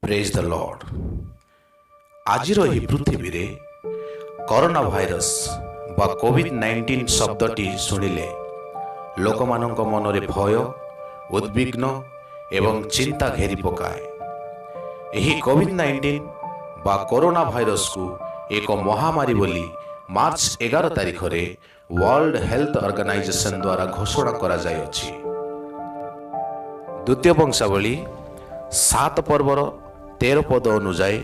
Praise the Lord. ଆଜିର ଏହି ପୃଥିବୀରେ କରୋନା ଭାଇରସ ବା କୋଭିଡ-19 ଶବ୍ଦଟି ଶୁଣିଲେ ଲୋକମାନଙ୍କ ମନରେ ଭୟ, ଉଦ୍ବିଗ୍ନ ଏବଂ ଚିନ୍ତା ଘେରି ପକାଏ। ଏହି କୋଭିଡ-19 ବା କରୋନା ଭାଇରସକୁ ଏକ ମହାମାରୀ ବୋଲି ମାର୍ଚ୍ଚ 11 ତାରିଖରେ ୱାର୍ଲଡ ହେଲ୍ଥ ଅର୍ଗାନାଇଜେସନ ଦ୍ୱାରା ଘୋଷଣା କରାଯାଇଅଛି। ଦ୍ୱିତୀୟ ବଂଶାବଳୀ 7 ପର୍ବର 13 ପଦ ଅନୁଯାୟୀ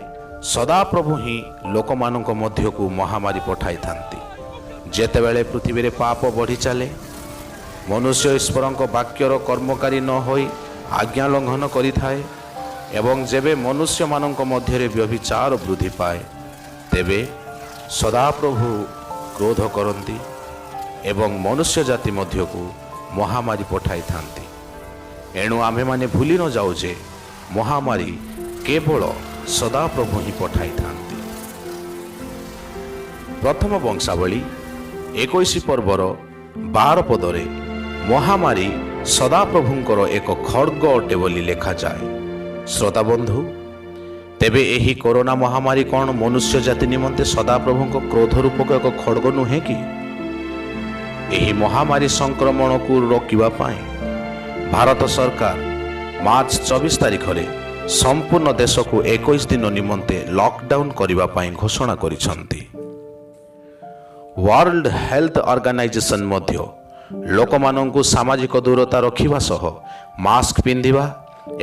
ସଦାପ୍ରଭୁ ହିଁ ଲୋକମାନଙ୍କ ମଧ୍ୟକୁ ମହାମାରୀ ପଠାଇଥାନ୍ତି। ଯେତେବେଳେ ପୃଥିବୀରେ ପାପ ବଢ଼ି ଚାଲେ, ମନୁଷ୍ୟ ଈଶ୍ୱରଙ୍କ ବାକ୍ୟର କର୍ମକାରୀ ନ ହୋଇ ଆଜ୍ଞା ଲଙ୍ଘନ କରିଥାଏ ଏବଂ ଯେବେ ମନୁଷ୍ୟମାନଙ୍କ ମଧ୍ୟରେ ବ୍ୟଭିଚାର ବୃଦ୍ଧି ପାଏ, ତେବେ ସଦାପ୍ରଭୁ କ୍ରୋଧ କରନ୍ତି ଏବଂ ମନୁଷ୍ୟ ଜାତି ମଧ୍ୟକୁ ମହାମାରୀ ପଠାଇଥାନ୍ତି। ଏଣୁ ଆମ୍ଭେମାନେ ଭୁଲି ନ ଯାଉ ଯେ ମହାମାରୀ କେବଳ ସଦାପ୍ରଭୁ ହିଁ ପଠାଇଥାନ୍ତି। ପ୍ରଥମ ବଂଶାବଳୀ 21 ପର୍ବର 12 ପଦରେ ମହାମାରୀ ସଦାପ୍ରଭୁଙ୍କର ଏକ ଖଡ଼ଗ ଅଟେ ବୋଲି ଲେଖାଯାଏ। ଶ୍ରୋତାବନ୍ଧୁ, ତେବେ ଏହି କରୋନା ମହାମାରୀ କ'ଣ ମନୁଷ୍ୟ ଜାତି ନିମନ୍ତେ ସଦାପ୍ରଭୁଙ୍କ କ୍ରୋଧ ରୂପକ ଏକ ଖଡ଼ଗ ନୁହେଁ କି? ଏହି ମହାମାରୀ ସଂକ୍ରମଣକୁ ରୋକିବା ପାଇଁ ଭାରତ ସରକାର ମାର୍ଚ୍ଚ 24 ତାରିଖରେ ସମ୍ପୂର୍ଣ୍ଣ ଦେଶକୁ 21 ଦିନ ନିମନ୍ତେ ଲକଡାଉନ କରିବା ପାଇଁ ଘୋଷଣା କରିଛନ୍ତି। ୱାର୍ଲଡ ହେଲ୍ଥ ଅର୍ଗାନାଇଜେସନ ମଧ୍ୟ ଲୋକମାନଙ୍କୁ ସାମାଜିକ ଦୂରତା ରଖିବା ସହ ମାସ୍କ ପିନ୍ଧିବା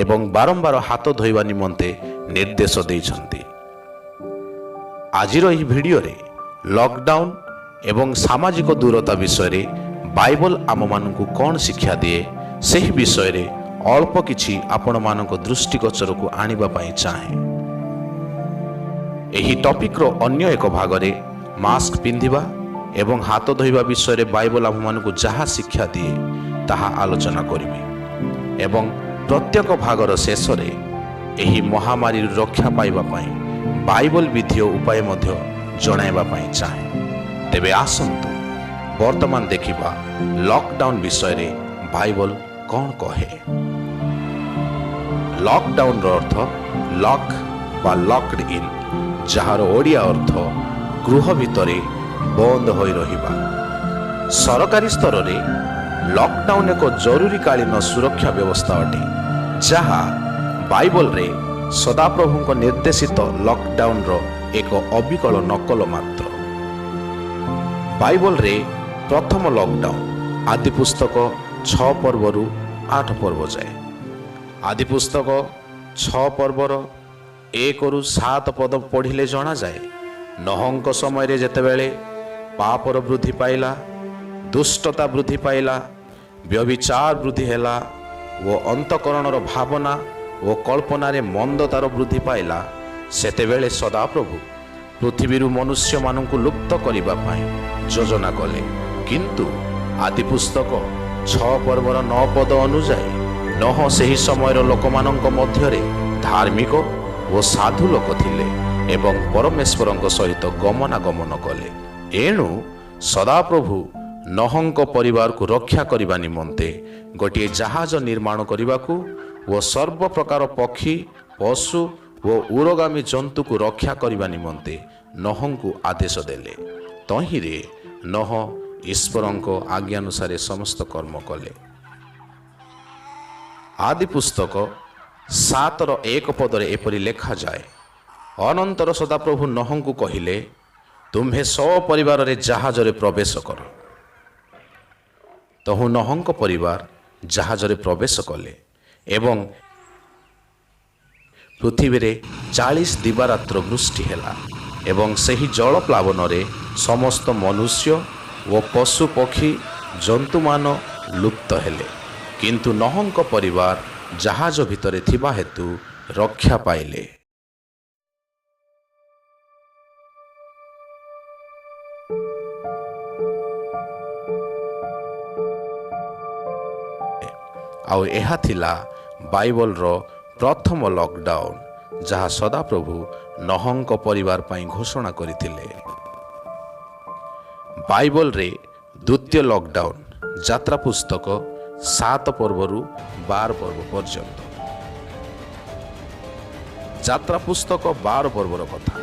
ଏବଂ ବାରମ୍ବାର ହାତ ଧୋଇବା ନିମନ୍ତେ ନିର୍ଦ୍ଦେଶ ଦେଇଛନ୍ତି। ଆଜିର ଏହି ଭିଡ଼ିଓରେ ଲକଡାଉନ ଏବଂ ସାମାଜିକ ଦୂରତା ବିଷୟରେ ବାଇବଲ ଆମମାନଙ୍କୁ କ'ଣ ଶିକ୍ଷା ଦିଏ, ସେହି ବିଷୟରେ ଅଳ୍ପ କିଛି ଆପଣମାନଙ୍କ ଦୃଷ୍ଟିଗୋଚରକୁ ଆଣିବା ପାଇଁ ଚାହେଁ। ଏହି ଟପିକ୍ର ଅନ୍ୟ ଏକ ଭାଗରେ ମାସ୍କ ପିନ୍ଧିବା ଏବଂ ହାତ ଧୋଇବା ବିଷୟରେ ବାଇବଲ ଆମମାନଙ୍କୁ ଯାହା ଶିକ୍ଷା ଦିଏ, ତାହା ଆଲୋଚନା କରିବି ଏବଂ ପ୍ରତ୍ୟେକ ଭାଗର ଶେଷରେ ଏହି ମହାମାରୀରୁ ରକ୍ଷା ପାଇବା ପାଇଁ ବାଇବଲ ବିଧି ଓ ଉପାୟ ମଧ୍ୟ ଜଣାଇବା ପାଇଁ ଚାହେଁ। ତେବେ ଆସନ୍ତୁ ବର୍ତ୍ତମାନ ଦେଖିବା ଲକଡାଉନ ବିଷୟରେ ବାଇବଲ କ'ଣ କହେ। ଲକଡାଉନର ଅର୍ଥ ଲକ୍ ବା ଲକ୍ଡ ଇନ୍, ଯାହାର ଓଡ଼ିଆ ଅର୍ଥ ଗୃହ ଭିତରେ ବନ୍ଦ ହୋଇ ରହିବା। ସରକାରୀ ସ୍ତରରେ ଲକଡାଉନ ଏକ ଜରୁରୀକାଳୀନ ସୁରକ୍ଷା ବ୍ୟବସ୍ଥା ଅଟେ, ଯାହା ବାଇବଲରେ ସଦାପ୍ରଭୁଙ୍କ ନିର୍ଦ୍ଦେଶିତ ଲକଡାଉନର ଏକ ଅବିକଳ ନକଲ ମାତ୍ର। ବାଇବଲରେ ପ୍ରଥମ ଲକଡାଉନ ଆଦି ପୁସ୍ତକ 6 ପର୍ବରୁ 8 ପର୍ବ ଯାଏ। ଆଦି ପୁସ୍ତକ 6 ପର୍ବର 1ରୁ 7 ପଦ ପଢ଼ିଲେ ଜଣାଯାଏ, ନହଙ୍କ ସମୟରେ ଯେତେବେଳେ ପାପର ବୃଦ୍ଧି ପାଇଲା, ଦୁଷ୍ଟତା ବୃଦ୍ଧି ପାଇଲା, ବ୍ୟଭିଚାର ବୃଦ୍ଧି ହେଲା ଓ ଅନ୍ତଃକରଣର ଭାବନା ଓ କଳ୍ପନାରେ ମନ୍ଦତାର ବୃଦ୍ଧି ପାଇଲା, ସେତେବେଳେ ସଦାପ୍ରଭୁ ପୃଥିବୀରୁ ମନୁଷ୍ୟମାନଙ୍କୁ ଲୁପ୍ତ କରିବା ପାଇଁ ଯୋଜନା କଲେ। କିନ୍ତୁ ଆଦି ପୁସ୍ତକ 6 ପର୍ବର 9 ପଦ ଅନୁଯାୟୀ ନହ ସେହି ସମୟର ଲୋକମାନଙ୍କ ମଧ୍ୟରେ ଧାର୍ମିକ ଓ ସାଧୁ ଲୋକ ଥିଲେ ଏବଂ ପରମେଶ୍ୱରଙ୍କ ସହିତ ଗମନାଗମନ କଲେ। ଏଣୁ ସଦାପ୍ରଭୁ ନହଙ୍କ ପରିବାରକୁ ରକ୍ଷା କରିବା ନିମନ୍ତେ ଗୋଟିଏ ଜାହାଜ ନିର୍ମାଣ କରିବାକୁ ଓ ସର୍ବ ପ୍ରକାର ପକ୍ଷୀ, ପଶୁ ଓ ଉରୋଗାମୀ ଜନ୍ତୁକୁ ରକ୍ଷା କରିବା ନିମନ୍ତେ ନହଙ୍କୁ ଆଦେଶ ଦେଲେ। ତହିଁରେ ନହ ଈଶ୍ୱରଙ୍କ ଆଜ୍ଞାନୁସାରେ ସମସ୍ତ କର୍ମ କଲେ। ଆଦି ପୁସ୍ତକ 7ର 1 ପଦରେ ଏପରି ଲେଖାଯାଏ, ଅନନ୍ତର ସଦାପ୍ରଭୁ ନହଙ୍କୁ କହିଲେ, ତୁମ୍ଭେ ସପରିବାରରେ ଜାହାଜରେ ପ୍ରବେଶ କର। ତହୁଁ ନହଙ୍କ ପରିବାର ଜାହାଜରେ ପ୍ରବେଶ କଲେ ଏବଂ ପୃଥିବୀରେ 40 ଦିବାରାତ୍ର ବୃଷ୍ଟି ହେଲା ଏବଂ ସେହି ଜଳପ୍ଲାବନରେ ସମସ୍ତ ମନୁଷ୍ୟ ଓ ପଶୁ, ପକ୍ଷୀ, ଜନ୍ତୁମାନ ଲୁପ୍ତ ହେଲେ। କିନ୍ତୁ ନହଙ୍କ ପରିବାର ଜାହାଜ ଭିତରେ ଥିବା ହେତୁ ରକ୍ଷା ପାଇଲେ। ଆଉ ଏହା ଥିଲା ବାଇବଲର ପ୍ରଥମ ଲକଡାଉନ, ଯାହା ସଦାପ୍ରଭୁ ନହଙ୍କ ପରିବାର ପାଇଁ ଘୋଷଣା କରିଥିଲେ। ବାଇବଲରେ ଦ୍ୱିତୀୟ ଲକଡାଉନ ଯାତ୍ରା ପୁସ୍ତକ 7 ପର୍ବରୁ 12 ପର୍ବ ପର୍ଯ୍ୟନ୍ତ। ଯାତ୍ରା ପୁସ୍ତକ 12 ପର୍ବର କଥା।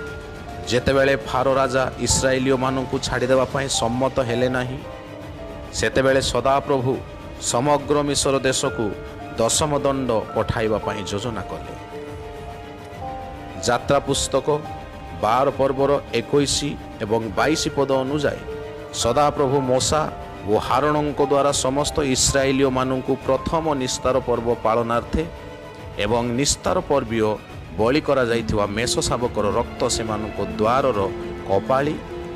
ଯେତେବେଳେ ଫାରୋ ରାଜା ଇସ୍ରାଏଲୀୟମାନଙ୍କୁ ଛାଡ଼ିଦେବା ପାଇଁ ସମ୍ମତ ହେଲେ ନାହିଁ, ସେତେବେଳେ ସଦାପ୍ରଭୁ ସମଗ୍ର ମିଶର ଦେଶକୁ ଦଶମ ଦଣ୍ଡ ପଠାଇବା ପାଇଁ ଯୋଜନା କଲେ। ଯାତ୍ରା ପୁସ୍ତକ 12 ପର୍ବର 21 ଏବଂ 22 ପଦ ଅନୁଯାୟୀ ସଦାପ୍ରଭୁ ମୋଶା ଓ ହାରଣଙ୍କ ଦ୍ୱାରା ସମସ୍ତ ଇସ୍ରାଏଲୀୟମାନଙ୍କୁ ପ୍ରଥମ ନିସ୍ତାର ପର୍ବ ପାଳନାର୍ଥେ ଏବଂ ନିସ୍ତାର ପର୍ବୀୟ ବଳି କରାଯାଇଥିବା ମେଷ ଶାବକର ରକ୍ତ ସେମାନଙ୍କ ଦ୍ୱାରର କପାଳି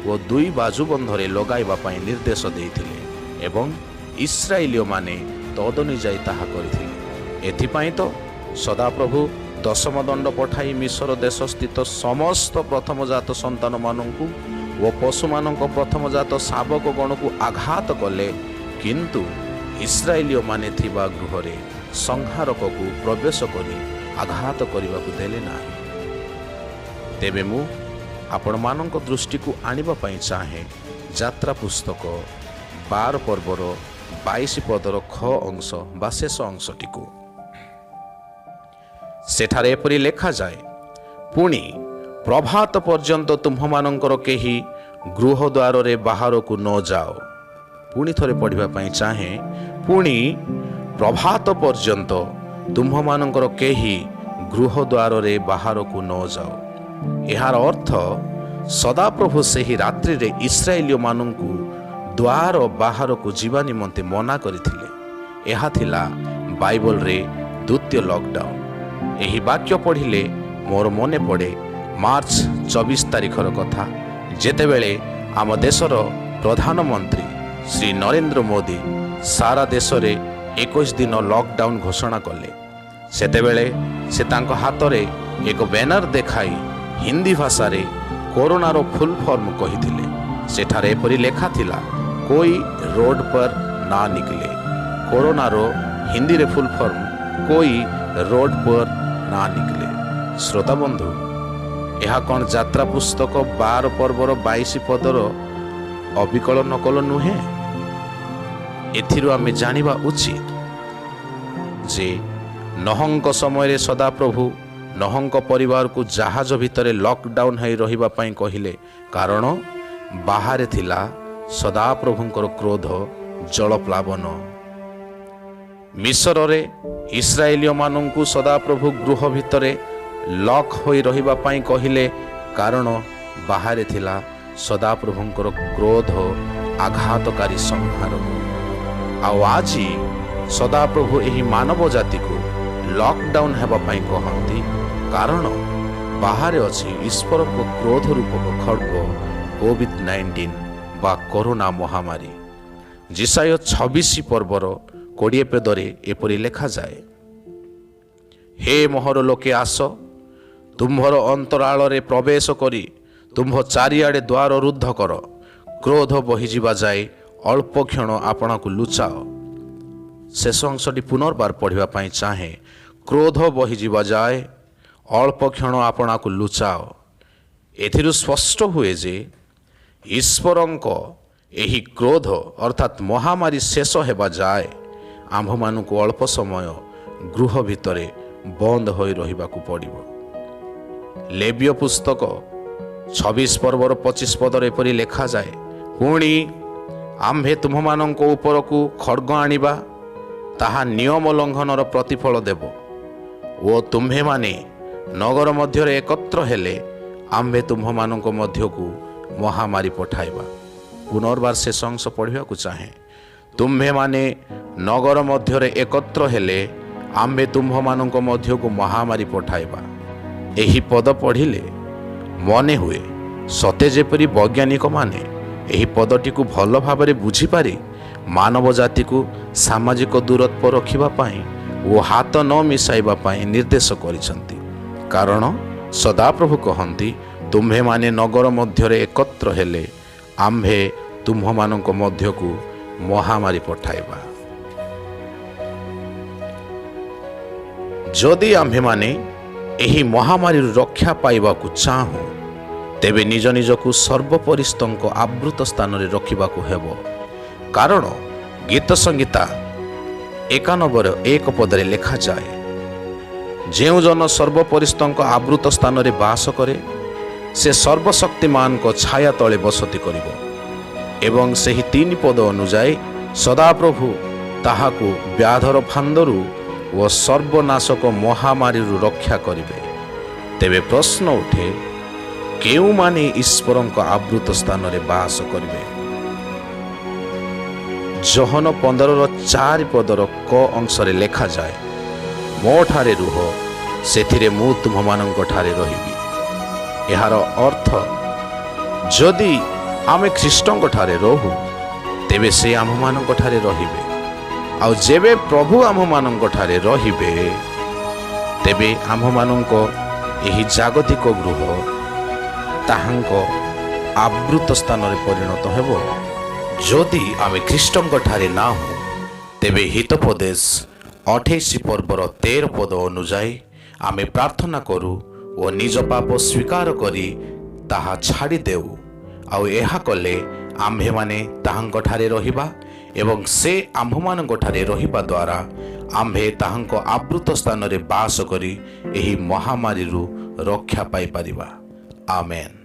ଓ ଦୁଇ ବାଜୁବନ୍ଧରେ ଲଗାଇବା ପାଇଁ ନିର୍ଦ୍ଦେଶ ଦେଇଥିଲେ ଏବଂ ଇସ୍ରାଏଲୀୟମାନେ ତଦନୁଯାୟୀ ତାହା କରିଥିଲେ। ଏଥିପାଇଁ ତ ସଦାପ୍ରଭୁ ଦଶମ ଦଣ୍ଡ ପଠାଇ ମିଶର ଦେଶସ୍ଥିତ ସମସ୍ତ ପ୍ରଥମଜାତ ସନ୍ତାନମାନଙ୍କୁ ଓ ପଶୁମାନଙ୍କ ପ୍ରଥମଜାତ ଶାବକ ଗଣକୁ ଆଘାତ କଲେ, କିନ୍ତୁ ଇସ୍ରାଏଲୀୟମାନେ ଥିବା ଗୃହରେ ସଂହାରକକୁ ପ୍ରବେଶ କରି ଆଘାତ କରିବାକୁ ଦେଲେ ନାହିଁ। ତେବେ ମୁଁ ଆପଣମାନଙ୍କ ଦୃଷ୍ଟିକୁ ଆଣିବା ପାଇଁ ଚାହେଁ ଯାତ୍ରା ପୁସ୍ତକ 12 ପର୍ବର 22 ପଦର ଖ ଅଂଶ ବା ଶେଷ ଅଂଶଟିକୁ। ସେଠାରେ ଏପରି ଲେଖାଯାଏ, ପୁଣି ପ୍ରଭାତ ପର୍ଯ୍ୟନ୍ତ ତୁମ୍ଭମାନଙ୍କର କେହି ଗୃହ ଦ୍ୱାରରେ ବାହାରକୁ ନ ଯାଅ। ପୁଣି ଥରେ ପଢ଼ିବା ପାଇଁ ଚାହେଁ, ପୁଣି ପ୍ରଭାତ ପର୍ଯ୍ୟନ୍ତ ତୁମ୍ଭମାନଙ୍କର କେହି ଗୃହ ଦ୍ୱାରରେ ବାହାରକୁ ନ ଯାଅ। ଏହାର ଅର୍ଥ ସଦାପ୍ରଭୁ ସେହି ରାତ୍ରିରେ ଇସ୍ରାଏଲୀୟମାନଙ୍କୁ ଦ୍ୱାର ବାହାରକୁ ଯିବା ନିମନ୍ତେ ମନା କରିଥିଲେ। ଏହା ଥିଲା ବାଇବଲରେ ଦ୍ୱିତୀୟ ଲକଡାଉନ୍। ଏହି ବାକ୍ୟ ପଢ଼ିଲେ ମୋର ମନେ ପଡ଼େ ମାର୍ଚ୍ଚ 24 ତାରିଖର କଥା, ଯେତେବେଳେ ଆମ ଦେଶର ପ୍ରଧାନମନ୍ତ୍ରୀ ଶ୍ରୀ ନରେନ୍ଦ୍ର ମୋଦି ସାରା ଦେଶରେ 21 ଦିନ ଲକଡାଉନ୍ ଘୋଷଣା କଲେ। ସେତେବେଳେ ସେ ତାଙ୍କ ହାତରେ ଏକ ବ୍ୟାନର ଦେଖାଇ ହିନ୍ଦୀ ଭାଷାରେ କରୋନାର ଫୁଲ୍ ଫର୍ମ କହିଥିଲେ। ସେଠାରେ ଏପରି ଲେଖା ଥିଲା, कोई रोड पर ना निकले। କରୋନାର ହିନ୍ଦୀରେ ଫୁଲ୍ ଫର୍ମ कोई रोड पर ना निकले। ଶ୍ରୋତା ବନ୍ଧୁ, ଏହା କ'ଣ ଯାତ୍ରା ପୁସ୍ତକ 12 ପର୍ବର 22 ପଦର ଅବିକଳ ନକଲ ନୁହେଁ? ଏଥିରୁ ଆମେ ଜାଣିବା ଉଚିତ ଯେ ନହଙ୍କ ସମୟରେ ସଦାପ୍ରଭୁ ନହଙ୍କ ପରିବାରକୁ ଜାହାଜ ଭିତରେ ଲକଡାଉନ୍ ହୋଇ ରହିବା ପାଇଁ କହିଲେ, କାରଣ ବାହାରେ ଥିଲା ସଦାପ୍ରଭୁଙ୍କର କ୍ରୋଧ ଜଳପ୍ଲାବନ। ମିଶରରେ ଇସ୍ରାଏଲୀୟମାନଙ୍କୁ ସଦାପ୍ରଭୁ ଗୃହ ଭିତରେ ଲକ୍ ହୋଇ ରହିବା ପାଇଁ କହିଲେ, କାରଣ ବାହାରେ ଥିଲା ସଦାପ୍ରଭୁଙ୍କର କ୍ରୋଧ ଆଘାତକାରୀ ସଂହାରକ। ଆଉ ଆଜି ସଦାପ୍ରଭୁ ଏହି ମାନବ ଜାତିକୁ ଲକଡାଉନ୍ ହେବା ପାଇଁ କହନ୍ତି, କାରଣ ବାହାରେ ଅଛି ଈଶ୍ୱରଙ୍କ କ୍ରୋଧ ରୂପକ ଖଡ଼ଗ କୋଭିଡ-19 ବା କରୋନା ମହାମାରୀ। ଯିଶାଇୟ 26 ପର୍ବର 20 ପଦରେ ଏପରି ଲେଖାଯାଏ, ହେ ମୋହର ଲୋକେ, ଆସ, ତୁମ୍ଭର ଅନ୍ତରାଳରେ ପ୍ରବେଶ କରି ତୁମ୍ଭ ଚାରିଆଡ଼େ ଦ୍ୱାର ରୁଦ୍ଧ କର। କ୍ରୋଧ ବହିଯିବା ଯାଏ ଅଳ୍ପ କ୍ଷଣ ଆପଣାକୁ ଲୁଚାଅ। ଶେଷ ଅଂଶଟି ପୁନର୍ବାର ପଢ଼ିବା ପାଇଁ ଚାହେଁ, କ୍ରୋଧ ବହିଯିବା ଯାଏ ଅଳ୍ପ କ୍ଷଣ ଆପଣାକୁ ଲୁଚାଅ। ଏଥିରୁ ସ୍ପଷ୍ଟ ହୁଏ ଯେ ଈଶ୍ୱରଙ୍କ ଏହି କ୍ରୋଧ ଅର୍ଥାତ୍ ମହାମାରୀ ଶେଷ ହେବା ଯାଏ ଆମ୍ଭମାନଙ୍କୁ ଅଳ୍ପ ସମୟ ଗୃହ ଭିତରେ ବନ୍ଦ ହୋଇ ରହିବାକୁ ପଡ଼ିବ। ଲେବୀୟ ପୁସ୍ତକ 26 ପର୍ବର 25 ପଦରେ ଏପରି ଲେଖାଯାଏ, ପୁଣି ଆମ୍ଭେ ତୁମ୍ଭମାନଙ୍କ ଉପରକୁ ଖଡ଼ଗ ଆଣିବା, ତାହା ନିୟମ ଲଙ୍ଘନର ପ୍ରତିଫଳ ଦେବ ଓ ତୁମ୍ଭେମାନେ ନଗର ମଧ୍ୟରେ ଏକତ୍ର ହେଲେ ଆମ୍ଭେ ତୁମ୍ଭମାନଙ୍କ ମଧ୍ୟକୁ ମହାମାରୀ ପଠାଇବା। ପୁନର୍ବାର ଶେଷ ଅଂଶ ପଢ଼ିବାକୁ ଚାହେଁ, ତୁମ୍ଭେମାନେ ନଗର ମଧ୍ୟରେ ଏକତ୍ର ହେଲେ ଆମ୍ଭେ ତୁମ୍ଭମାନଙ୍କ ମଧ୍ୟକୁ ମହାମାରୀ ପଠାଇବା। ଏହି ପଦ ପଢ଼ିଲେ ମନେ ହୁଏ ସତେ ଯେପରି ବୈଜ୍ଞାନିକମାନେ ଏହି ପଦଟିକୁ ଭଲ ଭାବରେ ବୁଝିପାରି ମାନବ ଜାତିକୁ ସାମାଜିକ ଦୂରତ୍ୱ ରଖିବା ପାଇଁ ଓ ହାତ ନ ମିଶାଇବା ପାଇଁ ନିର୍ଦ୍ଦେଶ କରିଛନ୍ତି। କାରଣ ସଦାପ୍ରଭୁ କହନ୍ତି, ତୁମ୍ଭେମାନେ ନଗର ମଧ୍ୟରେ ଏକତ୍ର ହେଲେ ଆମ୍ଭେ ତୁମ୍ଭମାନଙ୍କ ମଧ୍ୟକୁ ମହାମାରୀ ପଠାଇବା। ଯଦି ଆମ୍ଭେମାନେ ଏହି ମହାମାରୀରୁ ରକ୍ଷା ପାଇବାକୁ ଚାହୁଁ, ତେବେ ନିଜ ନିଜକୁ ସର୍ବୋପରିସ୍ଥଙ୍କ ଆବୃତ ସ୍ଥାନରେ ରଖିବାକୁ ହେବ। କାରଣ ଗୀତ ସଂହିତା 91ର 1 ପଦରେ ଲେଖାଯାଏ, ଯେଉଁ ଜନ ସର୍ବୋପରିସ୍ଥଙ୍କ ଆବୃତ ସ୍ଥାନରେ ବାସ କରେ, ସେ ସର୍ବଶକ୍ତିମାନଙ୍କ ଛାୟା ତଳେ ବସତି କରିବ। ଏବଂ ସେହି 3 ପଦ ଅନୁଯାୟୀ ସଦାପ୍ରଭୁ ତାହାକୁ ବ୍ୟାଧର ଫାନ୍ଦରୁ ଓ ସର୍ବନାଶକ ମହାମାରୀରୁ ରକ୍ଷା କରିବେ। ତେବେ ପ୍ରଶ୍ନ ଉଠେ, କେଉଁମାନେ ଈଶ୍ୱରଙ୍କ ଆବୃତ ସ୍ଥାନରେ ବାସ କରିବେ? ଯୋହନ 15ର 4 ପଦର କ ଅଂଶରେ ଲେଖାଯାଏ, "ମୋ ଠାରେ ରୁହ, ସେଥିରେ ମୁଁ ତୁମ୍ଭମାନଙ୍କ ଠାରେ ରହିବି।" ଏହାର ଅର୍ଥ, ଯଦି ଆମେ ଖ୍ରୀଷ୍ଟଙ୍କ ଠାରେ ରହୁ, ତେବେ ସେ ଆମ୍ଭମାନଙ୍କ ଠାରେ ରହିବେ। ଆଉ ଯେବେ ପ୍ରଭୁ ଆମ୍ଭମାନଙ୍କ ଠାରେ ରହିବେ, ତେବେ ଆମ୍ଭମାନଙ୍କ ଏହି ଜାଗତିକ ଗୃହ ତାହାଙ୍କ ଆବୃତ ସ୍ଥାନରେ ପରିଣତ ହେବ। ଯଦି ଆମେ ଖ୍ରୀଷ୍ଟଙ୍କ ଠାରେ ନାହୁଁ, ତେବେ ହିତୋପଦେଶ 28 ପର୍ବର 13 ପଦ ଅନୁଯାୟୀ ଆମେ ପ୍ରାର୍ଥନା କରୁ ଓ ନିଜ ପାପ ସ୍ୱୀକାର କରି ତାହା ଛାଡ଼ିଦେଉ। ଆଉ ଏହା କଲେ ଆମ୍ଭେମାନେ ତାହାଙ୍କ ଠାରେ ରହିବା ଏବଂ ସେ ଆମ୍ଭମାନଙ୍କ ଠାରେ ରହିବା ଦ୍ୱାରା ଆମ୍ଭେ ତାହାଙ୍କ ଆବୃତ ସ୍ଥାନରେ ବାସ କରି ଏହି ମହାମାରୀରୁ ରକ୍ଷା ପାଇପାରିବା। ଆମେନ୍।